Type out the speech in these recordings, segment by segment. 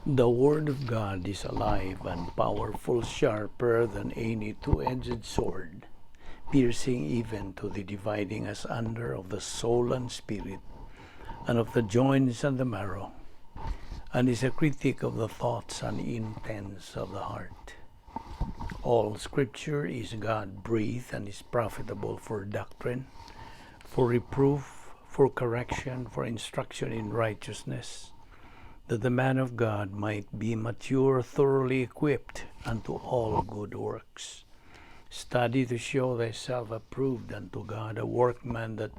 The Word of God is alive and powerful, sharper than any two-edged sword, piercing even to the dividing asunder of the soul and spirit, and of the joints and the marrow, and is a critic of the thoughts and intents of the heart. All Scripture is God-breathed and is profitable for doctrine, for reproof, for correction, for instruction in righteousness, that the man of God might be mature, thoroughly equipped unto all good works. Study to show thyself approved unto God, a workman that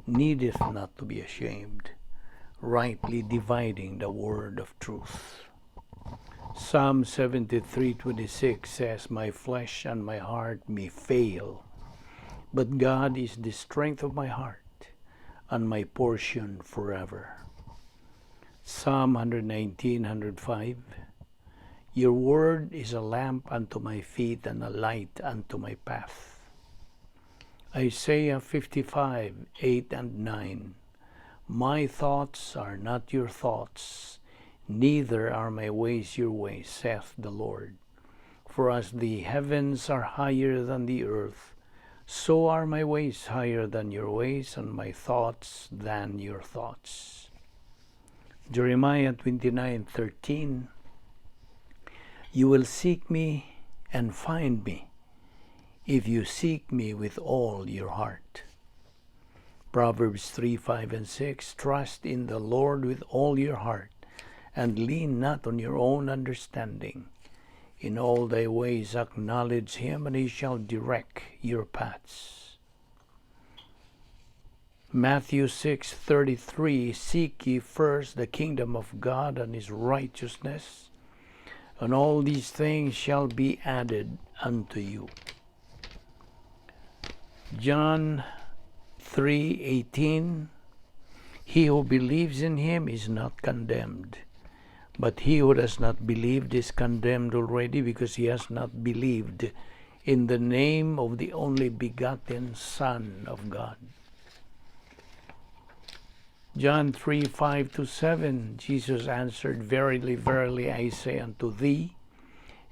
needeth not to be ashamed, rightly dividing the word of truth. Psalm 73:26 says, "My flesh and my heart may fail, but God is the strength of my heart and my portion forever." Psalm 119, 105: "Your word is a lamp unto my feet and a light unto my path." Isaiah 55, 8 and 9: "My thoughts are not your thoughts, neither are my ways your ways, saith the Lord. For as the heavens are higher than the earth, so are my ways higher than your ways, and my thoughts than your thoughts." Jeremiah 29:13: "You will seek me and find me, if you seek me with all your heart." Proverbs 3:5 and 6: "Trust in the Lord with all your heart, and lean not on your own understanding. In all thy ways acknowledge him, and he shall direct your paths." Matthew 6:33: "Seek ye first the kingdom of God and his righteousness, and all these things shall be added unto you." John 3:18: "He who believes in him is not condemned, but he who does not believe is condemned already, because he has not believed in the name of the only begotten Son of God." John 3:5 to 7: Jesus answered, "Verily, verily, I say unto thee,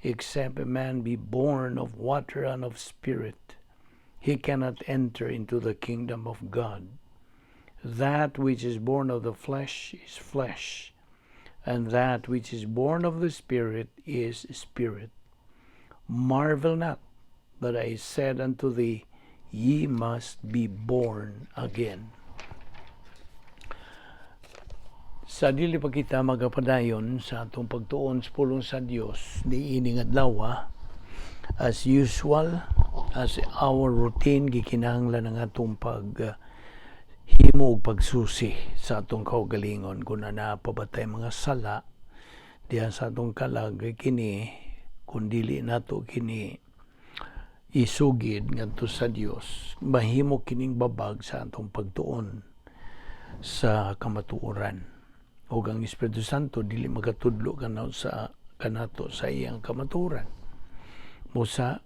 except a man be born of water and of spirit, he cannot enter into the kingdom of God. That which is born of the flesh is flesh, and that which is born of the Spirit is spirit. Marvel not that I said unto thee, Ye must be born again." Sa dili pa kita magapadayon sa atong pagtuon sa pulong sa Dios niining adlaw, as usual, as our routine, gikinahanglan ang atong pag himo og pagsusi sa atong kaugalingon kung naa pa ba tay mga sala diha sa atong kalag. Kini, kung dili nato kini isugid ngadto sa Dios, mahimo kining babag sa atong pagtuon sa kamatuoran, ug ang Espiritu Santo dili makatudlo kanato sa iyang kamatuoran. Busa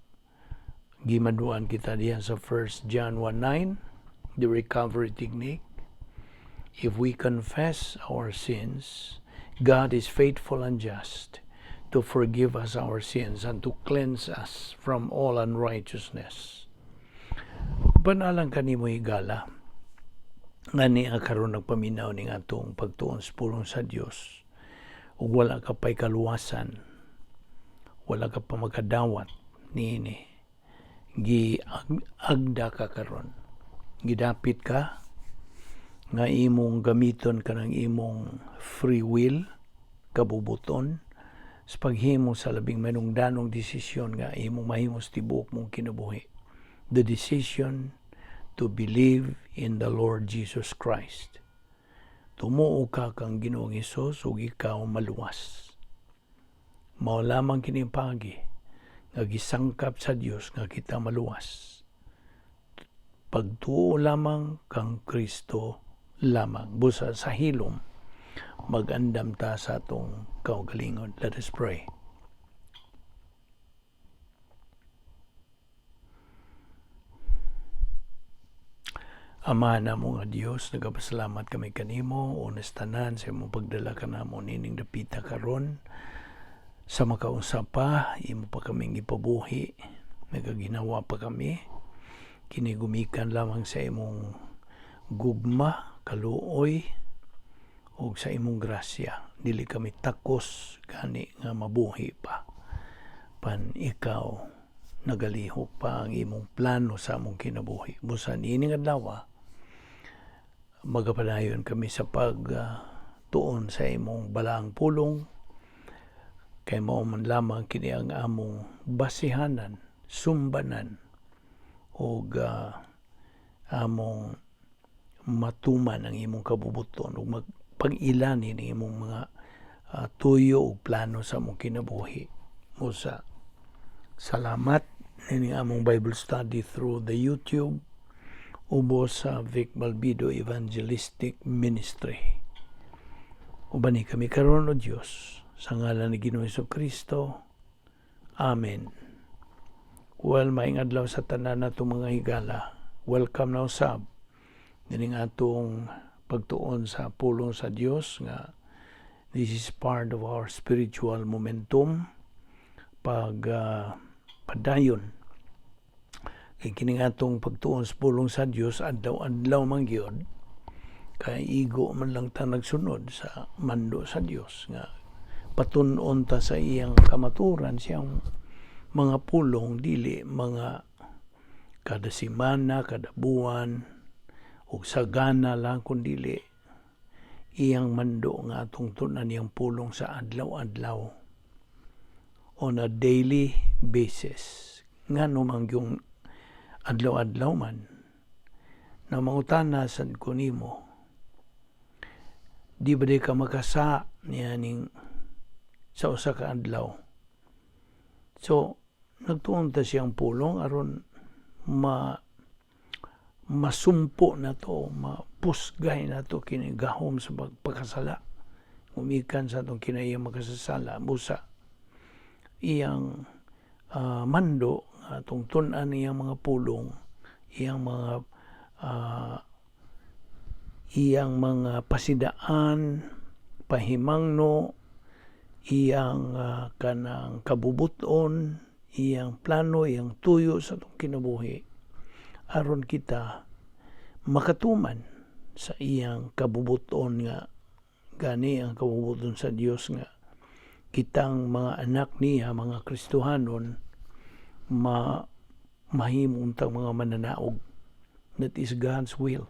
gimaduan kita diha sa 1 John 1:9, the recovery technique: "If we confess our sins, God is faithful and just to forgive us our sins and to cleanse us from all unrighteousness." Panalang kanimo, higala, nga niya karon nagpaminaw ning atong pagtuon sa pulong sa Dios, ug wala ka pay kaluwasan, wala ka pa makadawat niini, gi agda ka karon, gidapit ka nga imong gamiton kanang imong free will, kabubuton, sa paghimo sa labing manungdanong desisyon nga imong mahimo sa tibuok mong kinabuhi, the decision to believe in the Lord Jesus Christ. Tumuo ka kang Ginoong Hesus ug ikaw maluwas. Mao lamang kini pagi nga gisangkap sa Dios nga kita maluwas. Pagtuo lamang kang Kristo lamang. Busa sa hilom, mag-andam ta sa atong kaugalingon. Let us pray. Ama namo nga Dios, nagapasalamat kami kanimo unas tanan sa imong pagdala kanamo nining dapita karon sa makausa pa imo pa kaming gipabuhi, nagaginawa pa kami. Kini gumikan lamang sa imong gugma, kaluoy ug sa imong grasya. Dili kami takos gani nga mabuhi pa, pan ikaw nagalihok pa ang imong plano sa among kinabuhi. Busa niining adlaw, magapadayon kami sa pag tuon sa imong balaang pulong, kay mao man lamang kini ang among basihanan, sumbanan ug among matuman ang imong kabubuton ug magpag-ilani ni imong mga tuyo ug plano sa among kinabuhi. Busa salamat nining among Bible study through the YouTube ubos sa Vic Balbido Evangelistic Ministry. Ubani kami karon, O Dios, sa ngalan ni Ginoong Kristo. Amen. Well, maayong adlaw sa tanan natong mga higala. Welcome na usab nining atong pagtuon sa pulong sa Dios nga this is part of our spiritual momentum, pag padayon kay kining atong pagtuon sa pulong sa Dios adlaw-adlaw man gyud, kay igo man lang ta nagsunod sa mando sa Dios nga patun-on ta sa iyang kamaturan, siyang mga pulong, dili mga kada semana, kada buwan ug sagana lang, kundili iyang mando nga atong tun-an iyang pulong sa adlaw-adlaw, on a daily basis. Ngano man yung adlaw-adlaw man? Na mangutana sad ko nimo, di ba di ka makasa niyaning sa usa ka adlaw? So nagtuon ta siyang pulong aron masumpo na to, mapusgay na to kini gahom sa pagpakasala gumikan sa atong kinahiyang makasasala. Busa iyang mando nga atong tun-an iyang mga pulong, iyang mga pasidaan, pahimangno, iyang kanang kabubuton, iyang plano, iyang tuyo sa atong kinabuhi aron kita makatuman sa iyang kabubuton. Nga gani ang kabubuton sa Dios nga kitang mga anak niya, mga Kristohanon, mahimong tang mga mananaog. That is God's will,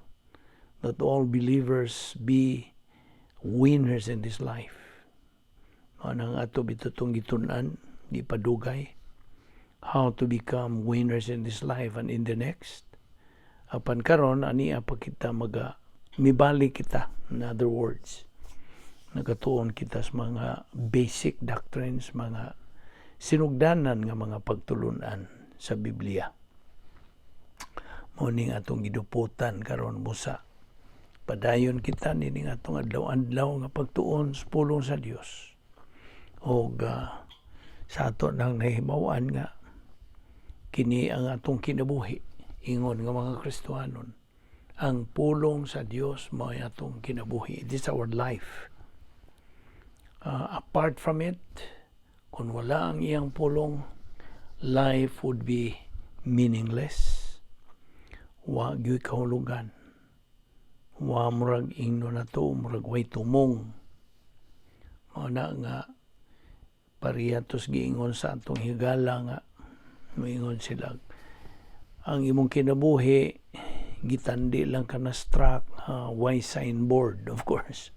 that all believers be winners in this life. Mao nang ato bitutong gitun-an di pa dugay, how to become winners in this life and in the next. Apan karon ani pa kita maga mibalik kita. In other words, nagatuon kita sa mga basic doctrines, mga sinugdanan nga mga pagtulunan sa Biblia. Mao ning atong giduputan karon. Busa padayon kita nining atong adlaw-adlaw nga pagtuon sa pulong sa Dios og sa ato nang nahimawan nga kini ang atong kinabuhi ingon nga mga Kristohanon. Ang pulong sa Dios mao atong kinabuhi. It is our life. Apart from it, kung wala ang iyang pulong, life would be meaningless. Wa gyud kahulugan. Wa murag ingno na to, murag way tumong. Mao na nga pareha tos giingon sa atong higala nga moingon sila, ang imong kinabuhi gitandi lang ka na truck, way signboard. Of course,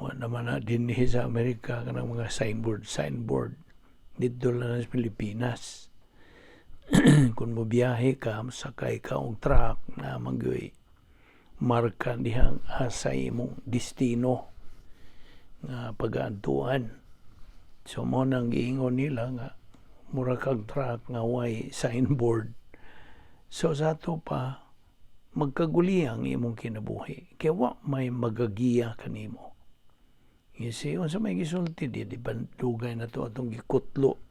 wa naman na dinhi sa Amerika kanang mga signboard signboard. Didto lang sa Pilipinas, kung mobiyahe ka, sakay ka og truck na magyuy marka dihang asa imong destino nga pagaadtuan. So mao nang giingon nila nga mura kag truck nga way signboard. So sa ato pa magkaguli ang imong kinabuhi kay wa may magagiya kanimo. You see, unsa may gisulti di ba? Dugay na to atong gikutlo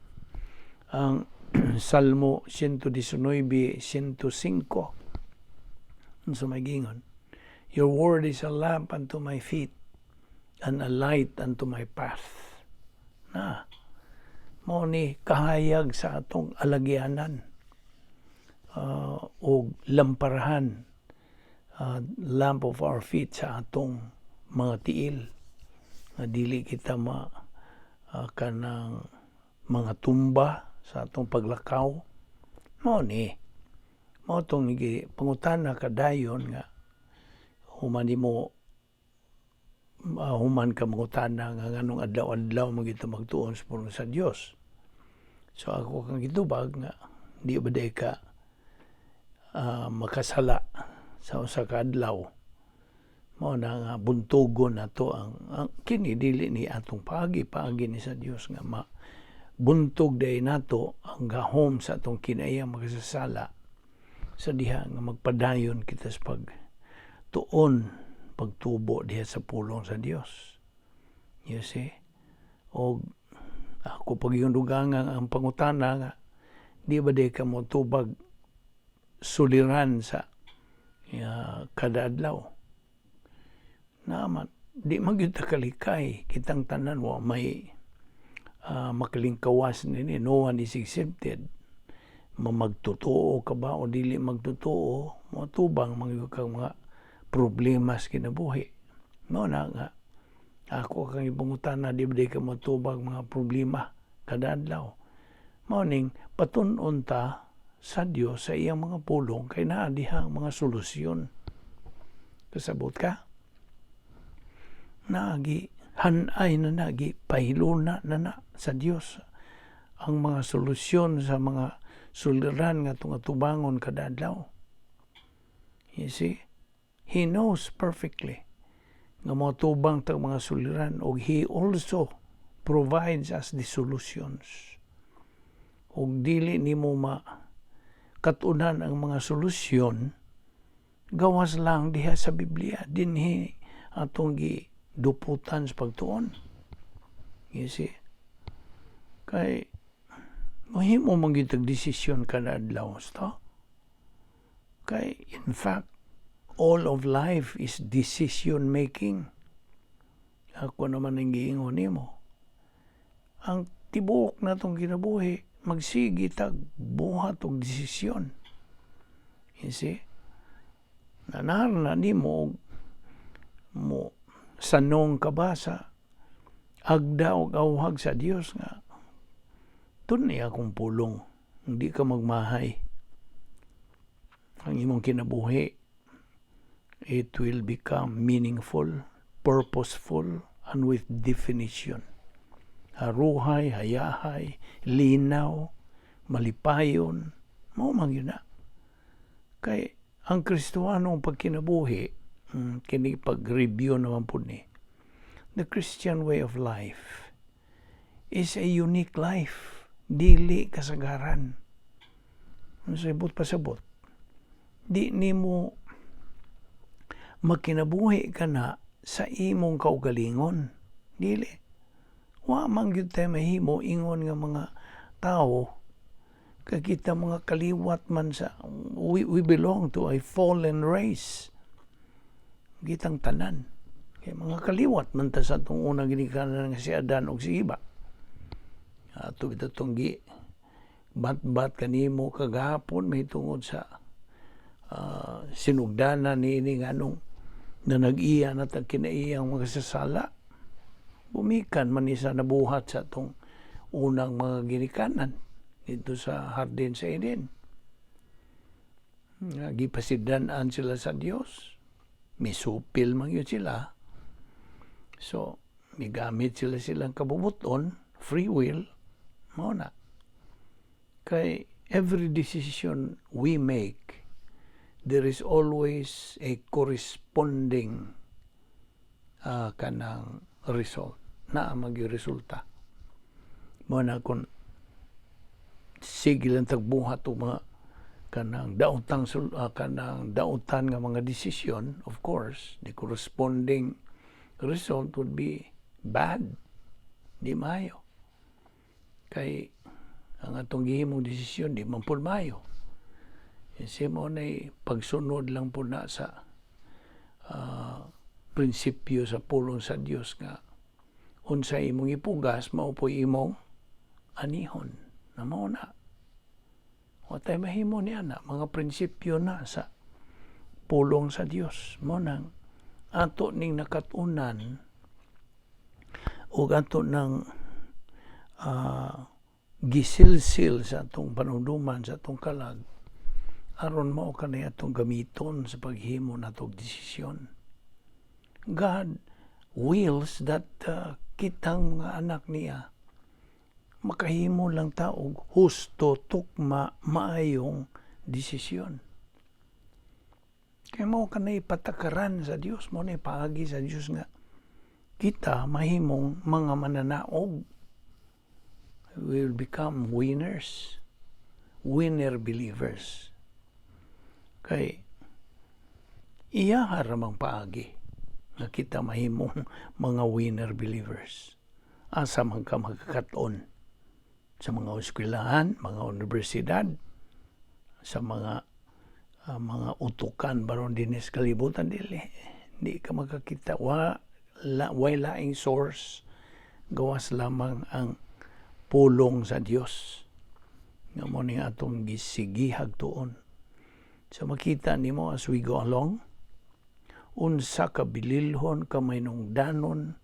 ang Salmo 119, 105. Unsa may giingon? "Your word is a lamp unto my feet and a light unto my path." Na, mao ni kahayag sa atong alagyanan o lamparahan, lamp of our feet sa atong mga tiil nga dili kita ma kanang mga tumba sa atong paglakaw. Mao ni, mao tong pangutana kadayon nga human nimo human ka mangutana nga nganong adlaw-adlaw man kita magtuon sa pulong sa Dios. So ako kang gitubag nga di ba day ka makasala sa usa ka adlaw? Mao na nga buntugon nato ang kini. Dili ni atong paagi, paagi ni sa Dios nga ma buntog day nato ang gahom sa atong kinaiyang makasasala sa diha nga magpadayon kita sa pag tuon, pagtubo diha sa pulong sa Dios. You see? Og ako pag yung dugangan ang pangutana nga di ba di ka mo tubag suliran sa kada adlaw? Naman di man gyud ta kalikay. Kitang tanan wa may makalingkawas nini. No one is exempted. Mamagtotoo ka ba o dili magtotoo, motubang man kang mga problema sa kinabuhi. Mao na nga ako kang ipangutana, di ba di ka motubag mga problema kada adlaw? Mao ning patun-on ta sa Dios sa iyang mga pulong kay naa diha ang mga solusyon. Kasabot ka? Naagi hanay na nagi pahiluna na na sa Dios ang mga solusyon sa mga suliran nga atong atubangon kada adlaw. You see? He knows perfectly nga motubang tag mga suliran og He also provides us the solutions. Og dili nimo ma katunan ang mga solusyon gawas lang diha sa Biblia, dinhi atong giduputan sa pagtuon. You see? Kay mahimo man gyud desisyon kada adlaw sto. Kay in fact, all of life is decision making. Ako naman ang giingon nimo. Ang tibuok natong kinabuhi, magsige tag buhat og desisyon. You see? Nanar na nimo mo sanong ka ba sa agda og awhag sa Dios nga tun-i akong pulong, hindi ka magmahay. Ang imong kinabuhi, it will become meaningful, purposeful, and with definition. Haruhay, hayahay, linaw, malipayon, mao man yun na. Kay ang Kristohanong pagkinabuhi, kini pag-review naman po ni, the Christian way of life is a unique life. Dili kasagaran. Ano sa ibot pasabot? Di nimo makinabuhi ka na sa imong kaugalingon. Dili. Wa man gyud tayo mahimo ingon nga mga tao kay kita mga kaliwat man sa we belong to a fallen race. Kitang tanan. Kay mga kaliwat man ta sa atong unang ginikanan nga si Adan ug si Eva. Ato bitaw tong gi bat-bat kanimo kagahapon may tungod sa sinugdanan niini nganong na nag-iya na tag kinaiyang mga sasala. Bumikan man ni sa nabuhat sa atong unang mga ginikanan dito sa Hardin sa Eden. Nga gipasidan-an sila sa Dios. Misupil man yun sila. So, migamit sila silang kabubuton, free will, mao na. Kay every decision we make, there is always a corresponding kanang result. Naa magyud resulta. Mao na kung sige lang tagbuhat og mga kanang daotang kanang dautan nga mga desisyon, of course, the corresponding result would be bad. Di maayo. Kay ang atong gihimong desisyon di man pud maayo. Kasi mao na pagsunod lang po na sa prinsipyo sa pulong sa Dios nga unsa imong ipugas, mao po imong anihon na mao na. Wa tay mahimo niya na mga prinsipyo na sa pulong sa Dios. Mao nang ato ning nakatunan ug ato nang gisilsil sa atong panumduman, sa atong kalag, aron mao kanay atong gamiton sa paghimo natong desisyon. God wills that kitang mga anak niya makahimo lang ta og husto, tukma, maayong desisyon. Kay mao kanay patakaran sa Dios, mao nay paagi sa Dios nga kita mahimong mga mananaog. We will become winners, winner believers. Kay iya ramang paagi nga kita mahimong mga winner believers. Asa man ka magkakat-on? Sa mga eskwelahan, mga universidad, sa mga utukan baron dinis kalibutan, dili. Di ka makakita. Way laing source. Gawas lamang ang pulong sa Dios. Nga mao ning atong gisigihag tuon. So makita nimo as we go along, unsa ka bililhon, ka mahinungdanon,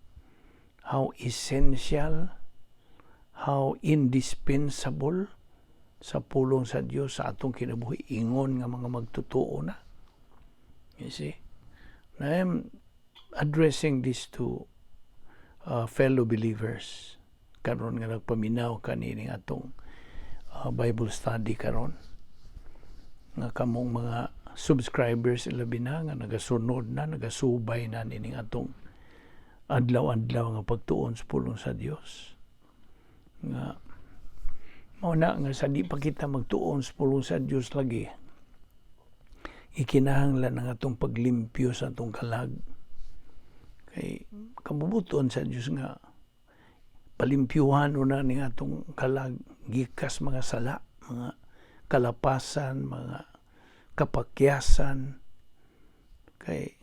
how essential, how indispensable sa pulong sa Dios sa atong kinabuhi ingon nga mga magtotoo na. You see? I am addressing this to fellow believers karon nga nagpaminaw kanining atong Bible study karon, nga kamong mga subscribers ilabi na nga nagasunod na, nagasubay na nining atong adlaw-adlaw nga pagtuon sa pulong sa Dios, nga mao na nga sa di pa kita magtuon sa pulong sa Dios lagi, ikinahanglan ang atong paglimpyo sa atong kalag, kay kabubuton sa Dios nga palimpyuhan una ning atong kalag gikas mga sala, mga kalapasan, mga kapakyasan, kay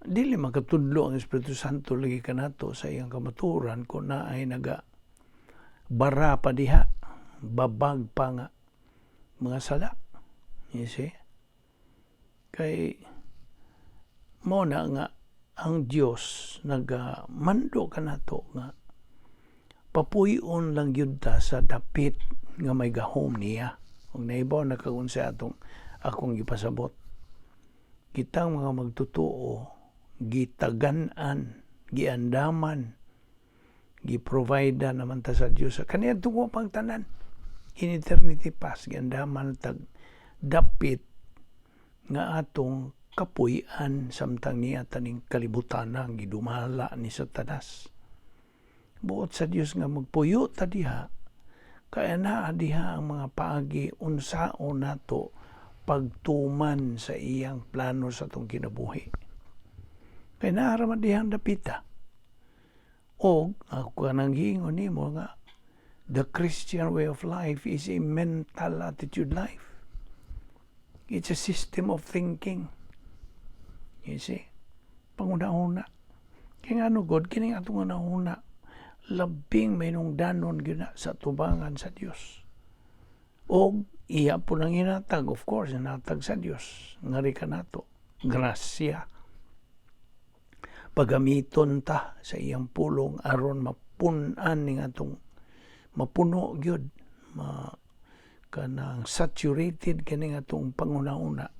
dili makatudlo ang Espiritu Santo lagi kanato sa iyang kamatuoran kung naay naga bara pa diha, babag pa nga mga sala. You see? Kay mao na nga ang Dios nagamando kanato nga papuy-on lang gyud ta sa dapit nga may gahom niya. Ug nahibaw na kag unsa atong akong gipasabot. Kitang mga magtotoo gitagan-an, giandaman, gi-provide naman ta sa Dios sa kaniadtong pang tanan. In eternity past, giandaman tag dapit nga atong kapuy-an samtang niya taning kalibutan ang gidumala ni Satanas. Buot sa Dios nga magpuyo ta diha, kaya naa diha ang mga paagi unsaon nato pagtuman sa iyang plano sa atong kinabuhi. Kay naa ra man dihang dapita. Og ako kanang giingon nimo nga the Christian way of life is a mental attitude life. It's a system of thinking. You see? Panguna-una. Kaya nga no God, kining atong una-una, labing mahinungdanon gyud na sa tubangan sa Dios. Og iya po nang hinatag, of course, hinatag sa Dios. Ngari ka nato. Grasya. Pagamiton ta sa iyang pulong aron mapun-an ning atong mapuno gyud, ma kanang saturated kining atong panguna-una,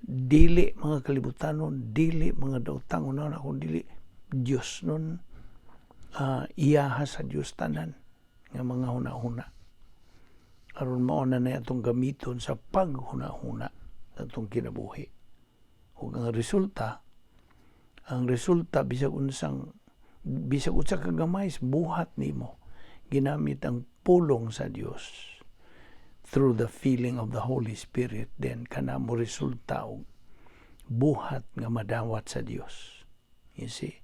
dili mga kalibutanon, dili mga daotang una kun dili Dios nun, iyaha sa Dios tanan nga mga huna-huna, aron mao na na atong gamiton sa paghuna-huna sa atong kinabuhi. Ug ang resulta, bisag unsa ka gamay buhat nimo ginamit ang pulong sa Dios through the feeling of the Holy Spirit, then kana mo resulta og buhat nga madawat sa Dios. You see?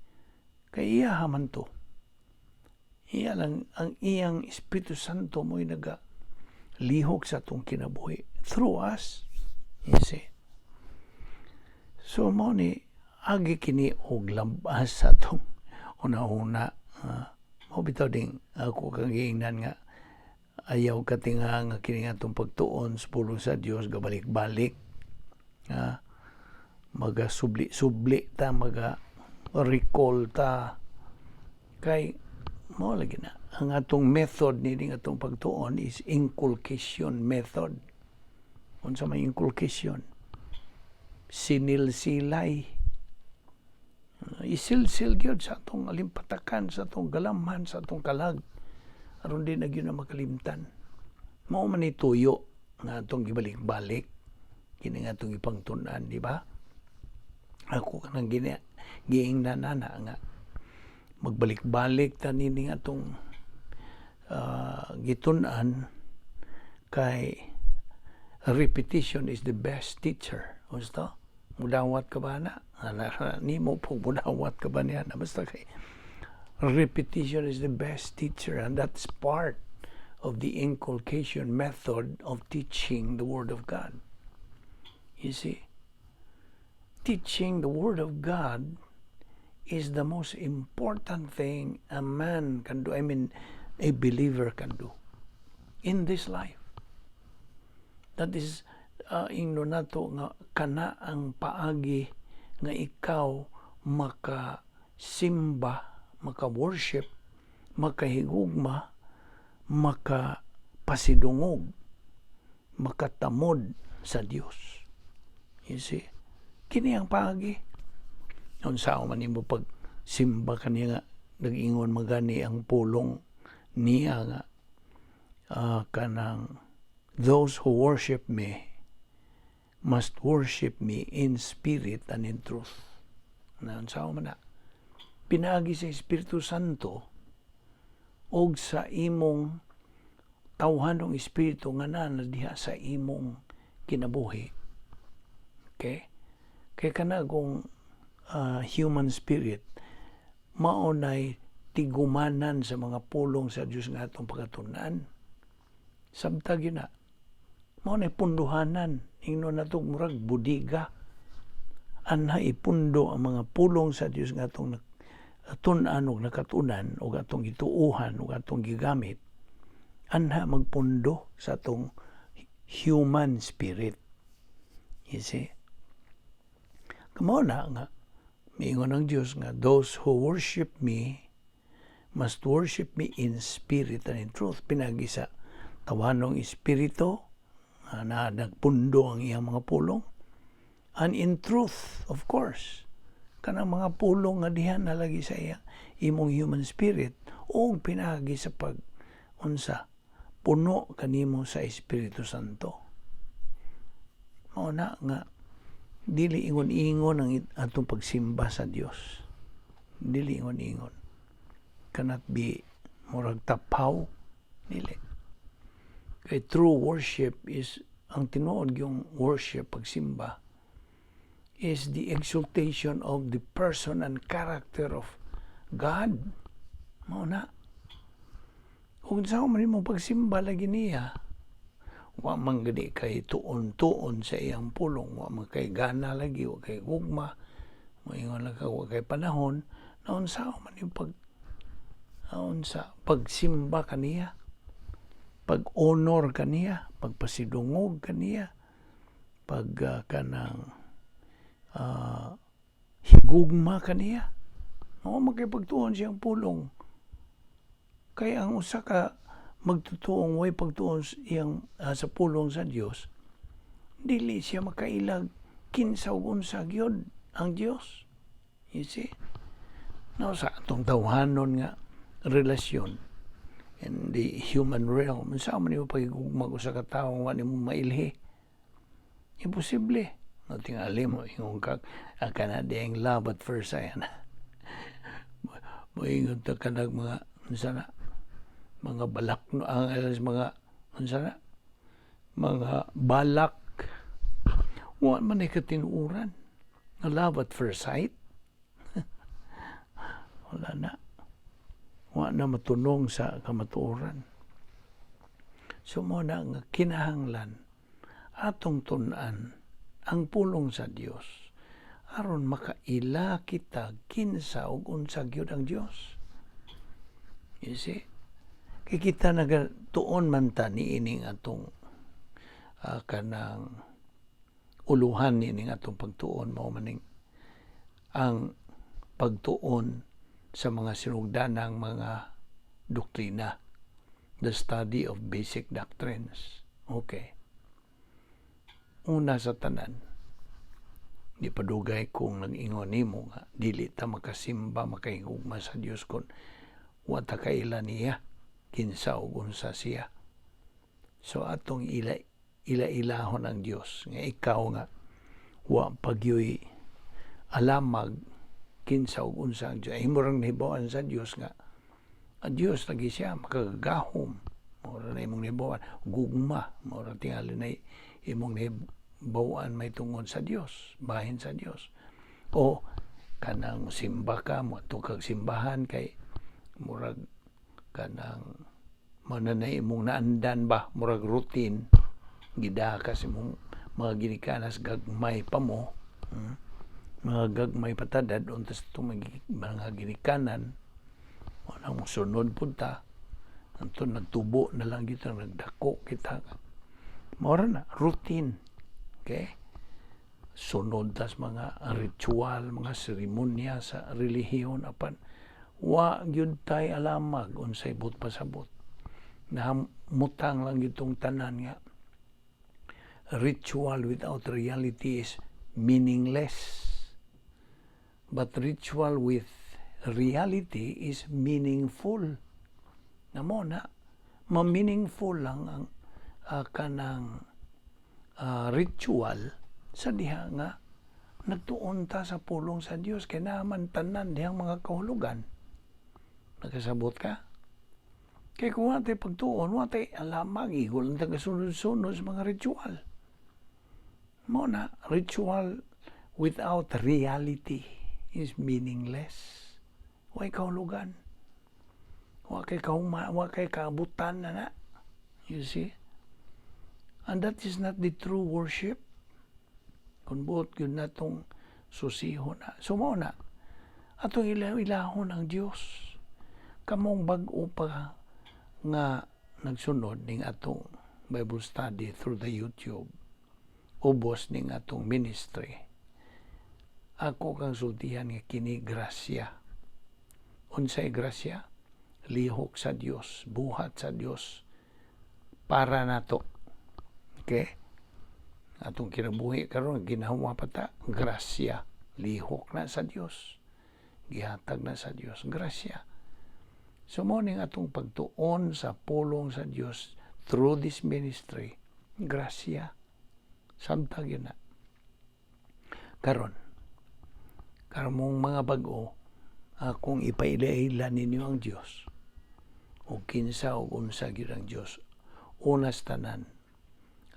Kay iya man to. Iya lang ang iyang Espiritu Santo mo'y naga lihok sa atong kinabuhi. through us. You see? So mao ni agi kini og labas sa atong una-una. Mao bitaw ding ako kang giingnan nga ayaw katinga nga kini nga atong pagtuon sa pulong sa Dios gabalik-balik. Maga subli-subli ta, maga recall ta, kay mao lagi na ang atong method ni ding atong pagtuon is inculcation method. Unsa may inculcation? Sinilsilay, isilsil gyud sa atong alimpatakan, sa atong galamhan, sa atong kalag, aron di na gyud na makalimtan. Mao man ni tuyo nga atong gibalik-balik kini nga atong ipangtun-an, di ba? Ako kanang gini giingnan ana nga magbalik-balik ta nini atong gitun-an kay repetition is the best teacher. Gusto? Mudawat ka ba na? Ana, nimo po mudawat ka ba niya? Na basta kay repetition is the best teacher, and that's part of the inculcation method of teaching the Word of God. You see, teaching the Word of God is the most important thing a man can do. I mean, a believer can do in this life. That is, ingno nato nga kana ang paagi nga ikaw makasimba, maka-worship, makahigugma, makapasidungog, makatamod sa Dios. You see? Kini ang paagi. Unsa man nimo pag simba kaniya nga nag-ingon magani ang pulong niya nga kanang "Those who worship me must worship me in spirit and in truth." Na unsa man na? Pinaagi sa Espiritu Santo og sa imong tawhanong espiritu nga naa na diha sa imong kinabuhi. Okay? Kay kana kung human spirit mao nay tigumanan sa mga pulong sa Dios nga atong pagatunan. Samtang yun na, mao nay punduhanan, ingnon nato murag budiga. Anha ipundo ang mga pulong sa Dios nga atong tun-an og nakatunan og atong gituohan og atong gigamit, anha magpundo sa atong human spirit. You see? Kamo na nga miingon ang Dios nga "Those who worship me must worship me in spirit and in truth." Pinaagi sa tawhanong espiritu na nagpundo ang iyang mga pulong. And in truth, of course. Kanang mga pulong nga diha na lagi sa iya imong human spirit o pinaagi sa pag unsa puno kanimo sa Espiritu Santo. Mao na nga dili ingon-ingon ang atong pagsimba sa Dios. Dili ingon-ingon. Cannot be murag tapaw. Dili. Kay true worship is ang tinuod yung worship, pagsimba, is the exaltation of the person and character of God. Mao na. Kung sa man mo pagsimba lagi niya, wa man gani kay tuon-tuon sa iyang pulong, wa man kay gana lagi, wa kay gugma, moingon lang ka, wa kay panahon, naunsa man yung pag naunsa pagsimba kaniya, pag-honor kaniya, pagpasidungog kaniya, pag kanang higugma kaniya. Mao makipagtuon siyang pulong. Kaya ang usa ka magtutuong way pagtuon iyang sa pulong sa Dios, dili siya makailag kinsa ug unsa gyud ang Dios. You see? Now, sa atong tawhanon nga relasyon in the human realm, unsa man nimo pagigugma usa ka tawo nga nimo mailhi? Imposible. No, tingali mo ingon ka kana diyang love at first sight. Moingon ta kanag mga unsa na mga balak, no, ang mga unsa na mga balak, wa man ay katinuoran nga love at first sight. Wala na, wa na matunong sa kamatuoran. So mo na nga kinahanglan Atong tun-an ang pulong sa Dios aron makaila kita kinsa ug unsa gyud ang Dios. You see? Kay kita nagatuon man ta niining atong kanang uluhan niining atong pagtuon, mao maning ang pagtuon sa mga sinugdanang mga doktrina, the study of basic doctrines. Okay, una sa tanan, di padugay kung nag-ingon nimo nga dili ta makasimba, makahigugma sa Dios kon wa ta kaila niya, kinsa ug unsa siya. So atong ila ila-ilahon ang Dios nga ikaw nga wa pa gyoy alamag kinsa ug unsa ang Dios. Imo rang nahibaw-an sa Dios nga ang Dios lagi siya makagagahom. Mao ra na imong nahibaw-an, gugma, mao ra tingali na imong nahibaw-an may tungod sa Dios, bahin sa Dios. O kanang simba ka, moadto kag simbahan kay murag kanang mao na na imong naandan ba, murag routine, gida ka sa imong mga ginikanas, gagmay pa mo, Mga gagmay patadad unta sa itong mga ginikanan, wala mo sunod punta. Anto nagtubo na lang kita, nagdako kita. Mao na, routine. Okay? Sunod tas mga ritual, mga seremonya sa relihiyon apan wa gyud tay alamag unsay buot pasabot. Nahamutang lang gyud tanan nga ritual without reality is meaningless. But ritual with reality is meaningful. Na mo na, ma-meaningful lang ang kanang ritual sa diha nga nagtuon ta sa pulong sa Dios kay naman tanan dihang mga kahulugan. Nakasabot ka? Kay kung wa tay pagtuon, wa tay alamag, igol ang taga-sunod-sunod sa mga ritual. Mo na, ritual without reality is meaningless. Way kahulugan. Wa kay kahuma, wa kay kaabutan na na. You see? And that is not the true worship. Kung buot yun na itong susiho na. So mao na, atong ilahon ang Dios. Kamong bag-o pa nga nagsunod ning atong Bible study through the YouTube, ubos ning atong ministry. Ako kang sultihan nga kini grasya. Unsay grasya? Lihok sa Dios, buhat sa Dios para nato. Okay? Atong kinabuhi karon, ginawa pa ta, grasya, lihok na sa Dios. Gihatag na sa Dios, grasya. So mo ning atong pagtuon sa pulong sa Dios through this ministry, grasya. Samtang yun na. Karon, karon mong mga bag-o, akong ipaila-ila ninyo ang Dios. O kinsa o unsa gyud ang Dios. Unas tanan,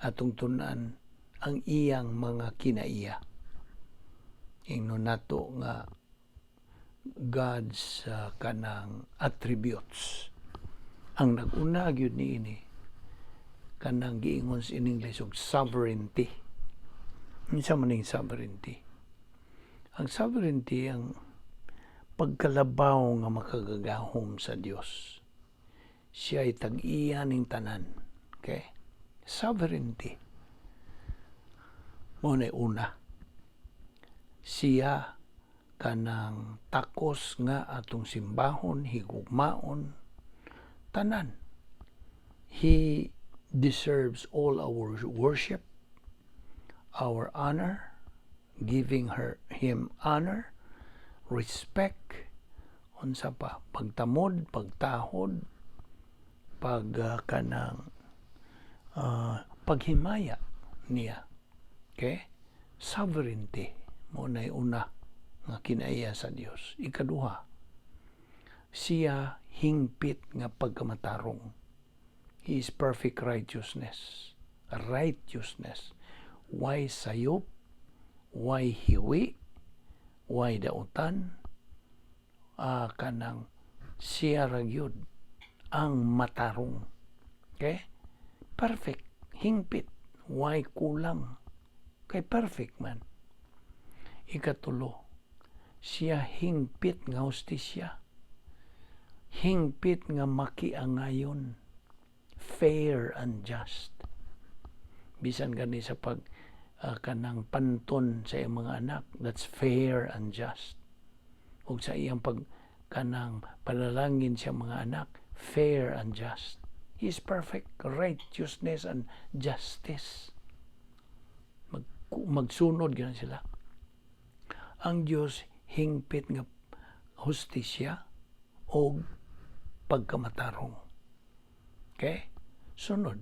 atong tun-an ang iyang mga kinaiya. Ingnon nato nga God's kanang attributes. Ang nag-una gyud niini kanang giingon sa in English og sovereignty. Unsa man ning sovereignty? Ang sovereignty, ang pagkalabaw nga makagagahom sa Dios. Siya ay tag-iya ning tanan. Okay? Sovereignty. Mao na una. Siya kanang takos nga atong simbahon, higugmaon, tanan. He deserves all our worship, our honor, giving him honor, respect, unsa pa, pagtamod, pagtahod, pag kanang paghimaya niya. Okay? Sovereignty mo na una nga kinaiya sa Dios. Ikaduha, siya hingpit nga pagkamatarong. He is perfect righteousness. Righteousness. Way sayop, way hiwi, way dautan, kanang siya ra gyud ang matarong. Okay? Perfect. Hingpit. Way kulang? Kay perfect man. Ikatulo, siya hingpit nga hustisya. Hingpit nga makiangayon. Fair and just. Bisan gani sa pag kanang panton sa iyang mga anak, that's fair and just. Ug sa iyang pag kanang panalangin sa mga anak, fair and just. He is perfect righteousness and justice. Magsunod gyud sila. Ang Dios hingpit nga hustisya o pagkamatarong. Okay? Sunod,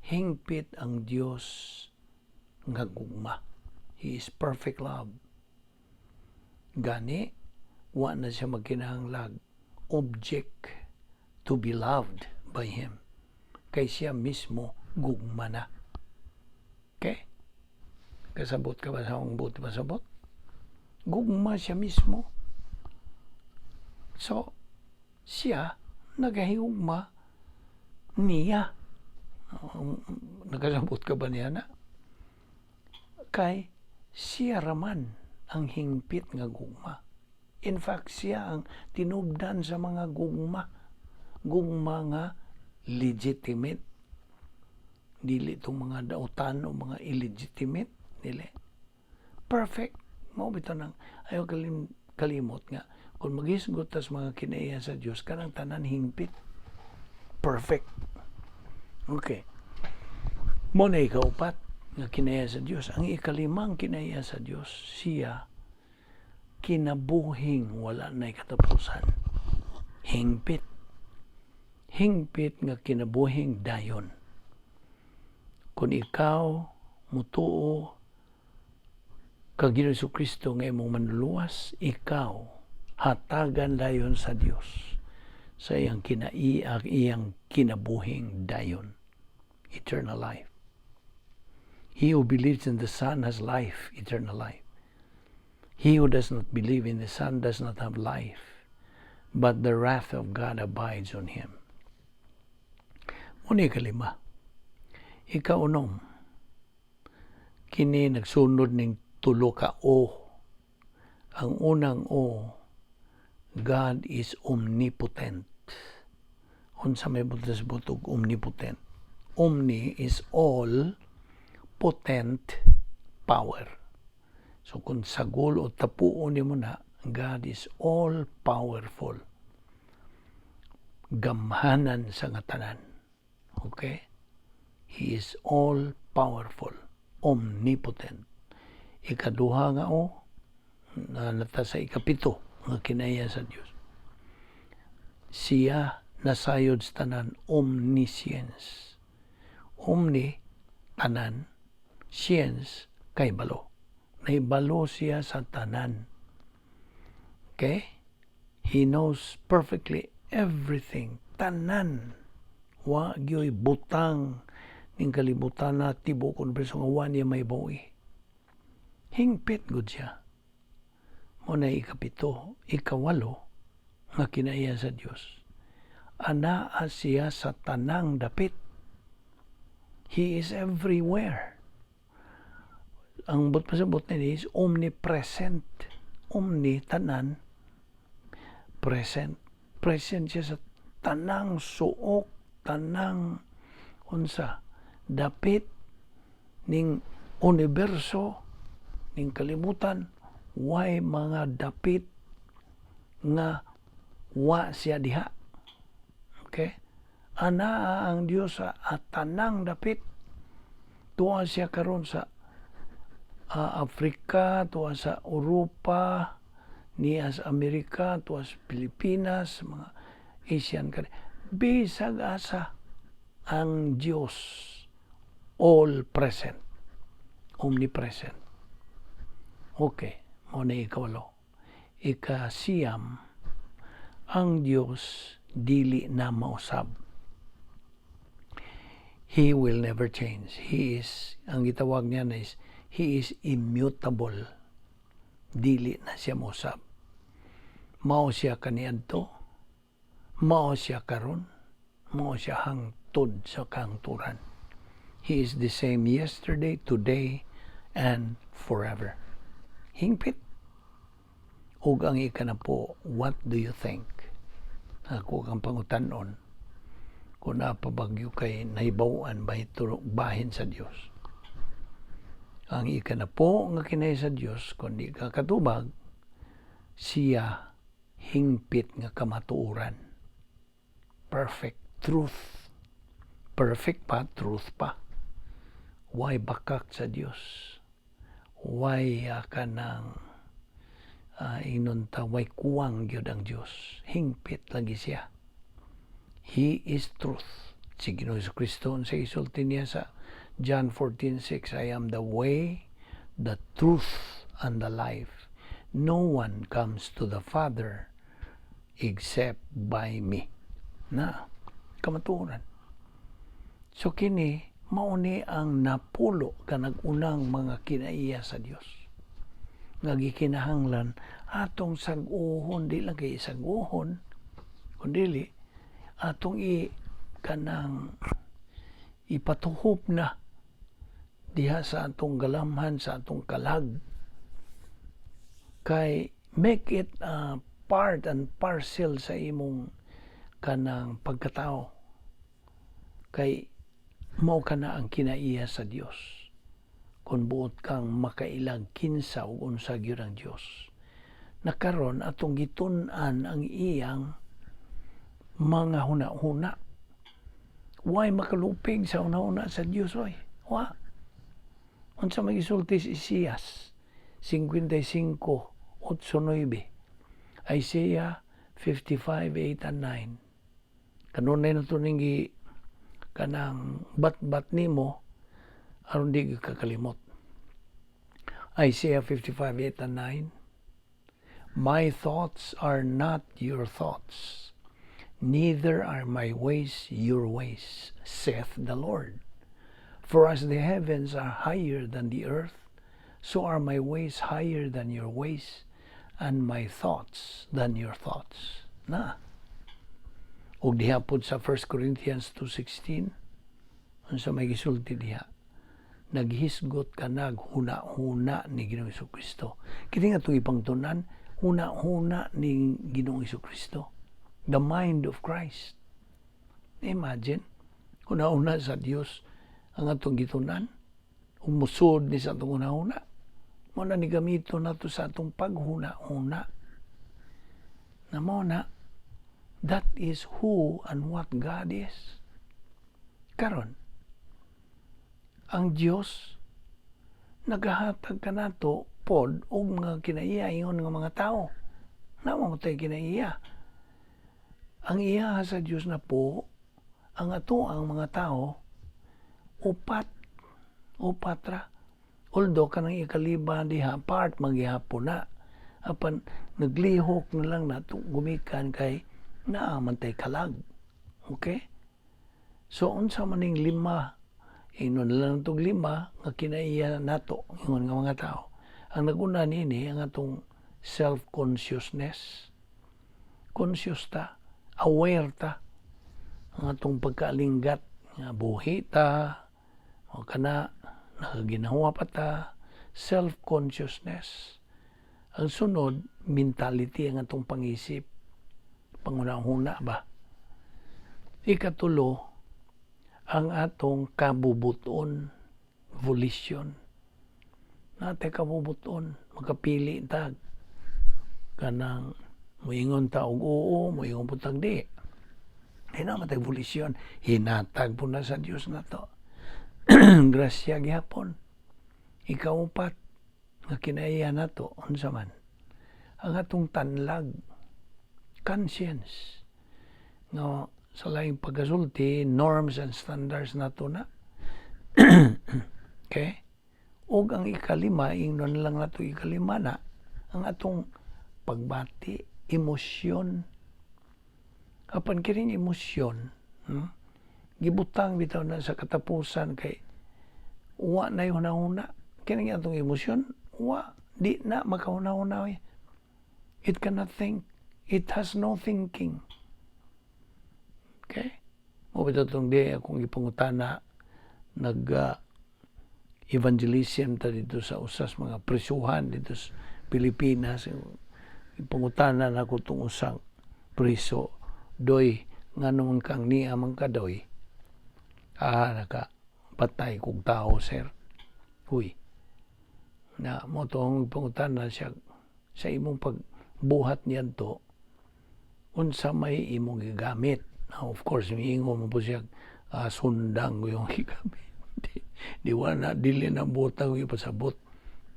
hingpit ang Dios nga gugma. He is perfect love. Gani, wa na siya magkinahanglag object to be loved by Him. Kay siya mismo gugma na. Okay? Kasabot ka ba sa akong buot pasabot? Gugma siya mismo. So, siya nagahigugma niya. Nakasabot ka ba niya na? Kay siya raman ang hingpit nga gugma. In fact, siya ang tinubdan sa mga gugma. Gugma nga legitimate. Dili itong mga dautan o mga illegitimate. Dili. Perfect. Mao bitaw nang ayaw kalimot nga kung maghisgot tas mga kinaiya sa Dios, kanang tanan hingpit. Perfect. Okay. Mao na ikaupat nga kinaiya sa Dios. Ang ikalimang kinaiya sa Dios, siya kinabuhing wala na katapusan. Hingpit. Hingpit nga kinabuhing dayon. Kung ikaw mutuo kang Ginoong Kristo nga imong manluluwas, ikaw hatagan dayon sa Dios sa iyang kinaiya, iyang kinabuhing dayon, eternal life. He who believes in the Son has life, eternal life. He who does not believe in the Son does not have life, but the wrath of God abides on him. Mao ni ikalima. Ikaunom, kini nagsunod ning tulo ka O. Ang unang O, God is omnipotent. Unsa may buot pasabot og omnipotent? Omni is all, potent, power. So kung sagol o tapuon nimo na, God is all powerful. Gamhanan sa nga tanan. Okay? He is all powerful, omnipotent. Ikaduha nga o, na nata sa ikapito nga kinaiya sa Dios. Siya nasayod sa tanan, omniscience. Omni, tanan, science, kay balo. Naibalo siya sa tanan. Okay? He knows perfectly everything. Tanan. Wa gyoy butang ning kalibutan na tibok universo nga wa niya mahibaw-i. Hingpit gud siya. Mao na ikapito, ikawalo nga kinaiya sa Dios. Anaa siya sa tanang dapit. He is everywhere. Ang buot pasabot niini is omnipresent. Omni, tanan, present. Present siya sa tanang suok, tanang unsa, dapit ning universo, ning kalibutan, way mga dapit nga wa siya diha. Okay? Anaa ang Dios sa tanang dapit. Tuwa siya karon sa Afrika, tuwa sa Europa, niya sa Amerika, tuwa sa Pilipinas, mga Asian country. Bisag asa, ang Dios all present, omnipresent. Okay, mao na ikawalo. Ikasiyam, ang Dios dili na mausab. He will never change. He is, ang gitawag niya na is, He is immutable. Dili na siya mausab. Mao siya kaniadto, mao siya karon, mao siya hangtod sa kahangturan. He is the same yesterday, today, and forever. Hingpit. Ug ang ikanapo, what do you think? Ako kang pangutanon kung naa pa ba gyud kay nahibaw-an bahin sa Dios. Ang ikanapo nga kinaiya sa Dios, kung di ka katubag, siya hingpit nga kamatuoran. Perfect truth. Perfect pa, truth pa. Way bakak sa Dios? Way kanang ingnon ta, way kuwang gyud ang Dios. Hingpit lagi siya. He is truth. Si Ginoo Kristo, sa isulti niya sa John 14:6, "I am the way, the truth, and the life. No one comes to the Father except by me." Na, kamatuoran. So kini, mao ni ang napulo ka nag-unang mga kinaiya sa Dios nga gikinahanglan atong sag-uhon, di lang kay sag-uhon, kundi atong i kanang ipatuhop na diha sa atong galamhan, sa atong kalag, kay make it part and parcel sa imong kanang pagkatao, kay mao kana ang kinaiya sa Dios kung buot kang makailag kinsa ug unsa gyud ang Dios. Na karon atong gitun-an ang iyang mga huna-huna. Way makalupig sa huna-huna sa Dios, oy. Wa. Unsa may gisulti si Isaias 55:8 9? Isaiah 55:8 and 9. Kanunay na to ning kanang bat-bat nimo aron di ka kalimot. Isaiah 55:8 and 9. "My thoughts are not your thoughts, neither are my ways your ways, saith the Lord. For as the heavens are higher than the earth, so are my ways higher than your ways, and my thoughts than your thoughts." Na. Ug diha pod sa 1 Corinthians 2:16, unsa may gisulti diha? Naghisgot ka naghuna-huna ni Ginoong Kristo. Kini nga itong ipangtunan, huna-huna ni Ginoong Kristo. The mind of Christ. Imagine, huna-huna sa Dios ang atong gitunan, umusod ni sa atong huna-huna. Mao na ni gamito nato sa atong paghuna-huna. Na mao na, that is who and what God is. Karon, ang Dios nagahatag kanato pod og mga kinaiya ingon nga mga tao. Naa man tay kinaiya. Ang iya sa Dios na po, ang ato ang mga tao, upat, upat ra. Although kanang ikalima diha, part magyapon na. Apan naglihok na lang nato gumikan kay naa man tay kalag. Okay? So unsa man ning lima, ingnon lang tong lima nga kinaiya nato ingon nga mga tao? Ang naguna niini, ang atong self-consciousness. Conscious ta, aware ta ang atong pagkaalinggat nga buhi ta o kana nakaginawa pa ta, self-consciousness. Ang sunod, mentality, ang atong pangisip, panghuna-huna ba. Ikatulo, ang atong kabubuton, volition. Naa tay kabubuton, makapili ta, kanang muingon ta og oo, muingon pud tag di. Naa man tay volition, hinatag po na sa Dios nato. Grasya gihapon. Ikaupat nga kinaiya nato, unsa man? Ang atong tanlag, conscience. Nga sa laing pagkasulti, norms and standards nato na. Okay? Ug ang ikalima, ingnon lang nato ikalima na, ang atong pagbati, emosyon. Apan kining emosyon, gibutang bitaw na sa katapusan kay wa na yung huna-huna. Kining atong emosyon, wa, di na makahuna-huna, oy. It cannot think. It has no thinking. Okay? Mao bitaw tong di akong gipangutana. Nag evangelism ta dito sa usas mga prisuhan dito sa Pilipinas. Pangutana nako tong usang priso, "Doy, ngano man kang niya man ka, doy?" "Ah, naka patay kog tao, sir." Huy. Na mo tong pangutana siya, "Sa imong pagbuhat niadto, unsa may imong gigamit?" Now, of course, miingon mo po siya, "Sundang ko yung gigamit." Di wala, dili na butang yung pasabot.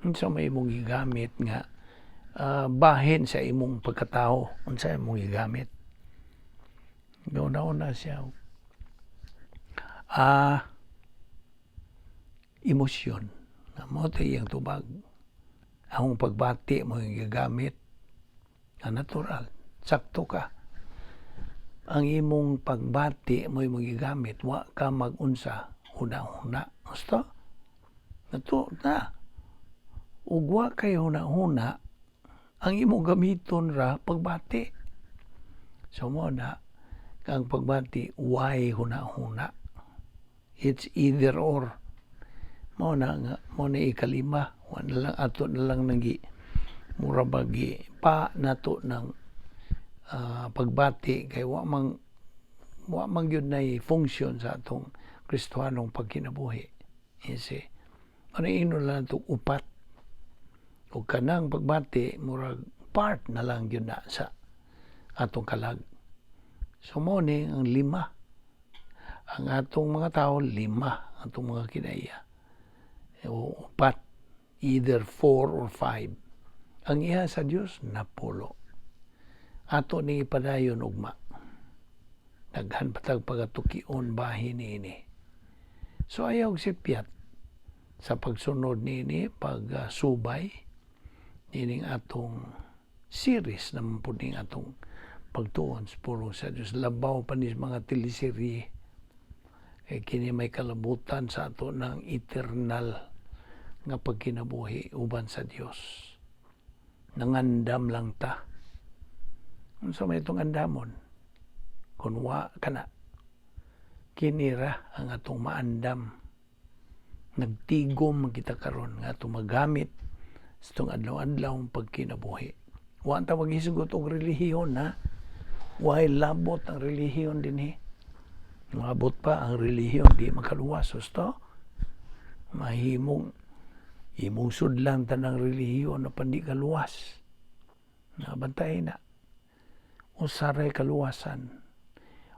Unsa may imong gigamit nga bahin sa imong pagkatao? Unsa imong gigamit? Una-una siya. "Emosyon." Na mo iyang tubag. "Akong pagbati mo yung gigamit." Ah, natural. Sakto ka. Ang imong pagbati mo yung gigamit, wa ka magunsa, huna-huna. Gusto? Nato na. Ug wa kay huna-huna, ang imong gamiton ra pagbati. So mo na, ang pagbati, why huna-huna? It's either or. Mo na nga, mo na ikalima, wa na lang ato na lang nagi mura bagi pa nato ng pagbati kay wa man gyud nay function sa atong Kristohanong pagkinabuhi. You see? Ano ino lang itong upat. O kanang pagbati, murag part na lang yun na sa atong kalag. So mo ni ang lima. Ang atong mga tao, lima atong mga kinaiya. O upat, either four or five. Ang iya sa Dios, napulo. Ato ni ipadayon ugma. Daghan patag pagatukion bahin niini. So ayaw sipyat sa pagsunod niini, pagsubay nining atong series naman po ning atong pagtuon sa pulong sa Diyos. Labaw pa ni mga teleserye. Kay kini may kalabutan sa ato ng eternal nga pagkinabuhi uban sa Dios. Nangandam lang ta. Unsa may itong andamon? Kung wa ka na, kinira ang atong maandam. Nagtigom kita karon nga atong magamit sa itong adlaw-adlaw pagkinabuhi. Wa ta maghisgot og relihiyon, ha. Way labot ang relihiyon dinhi. Mabot pa ang relihiyon, di makaluwas husto. Mahimong imong sudlan tanang relihiyon na pandi kaluwas. Nabantay na. Usaray kaluwasan.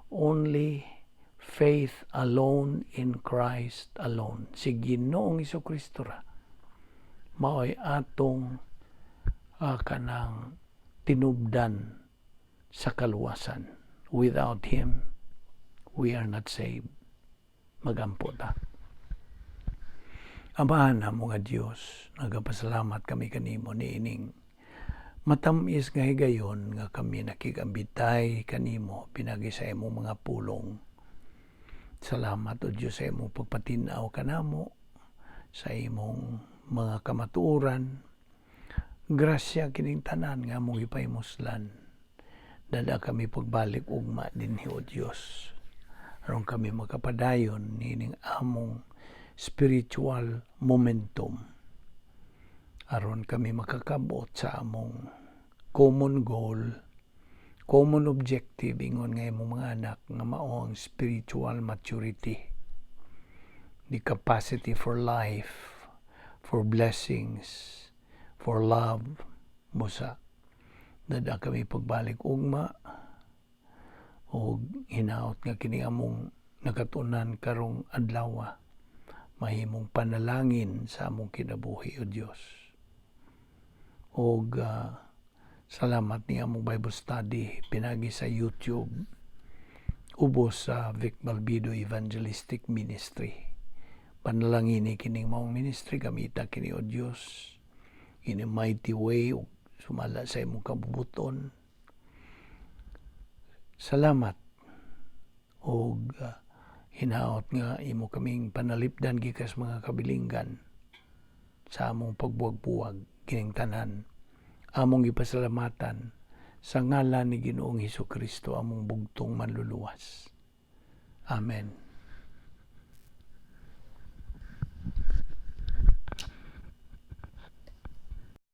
Only faith alone in Christ alone. Si Ginoong Kristo ra mao'y atong kanang tinubdan sa kaluwasan. Without Him, we are not saved. Magampo ta. Amahan namo nga Dios, nagapasalamat kami kanimo niining matamis nga higayon nga kami nakigambitay kanimo pinagi sa imong mga pulong. Salamat, O Dios, sa imong pagpatinaw kanamo sa imong mga kamatuoran. Grasya kining tanan nga among gipahimuslan. Dala kami pagbalik ugma dinhi, O Dios, aron kami makapadayon nining among spiritual momentum, aron kami makakabot sa among common goal, common objective ingon nga imong mga anak nga mao ang spiritual maturity, the capacity for life, for blessings, for love. Busa dada kami pagbalik ugma og hinaot nga kini among nakatunan karong adlaw mahimong panalangin sa among kinabuhi, O Dios. Og salamat ni among Bible study pinagi sa YouTube ubos sa Vic Balbido Evangelistic Ministry. Panalangin kining maong ministry, gamita kini, O Dios, in a mighty way ug sumala sa imong kabubuton. Salamat og hinaot nga imo kaming panalipdan gikas mga kabilinggan sa among pagbuwag-buwag. Kining tanan among gipasalamatan sa ngalan ni Ginoong Hesus Kristo, among bugtong manluluwas. Amen.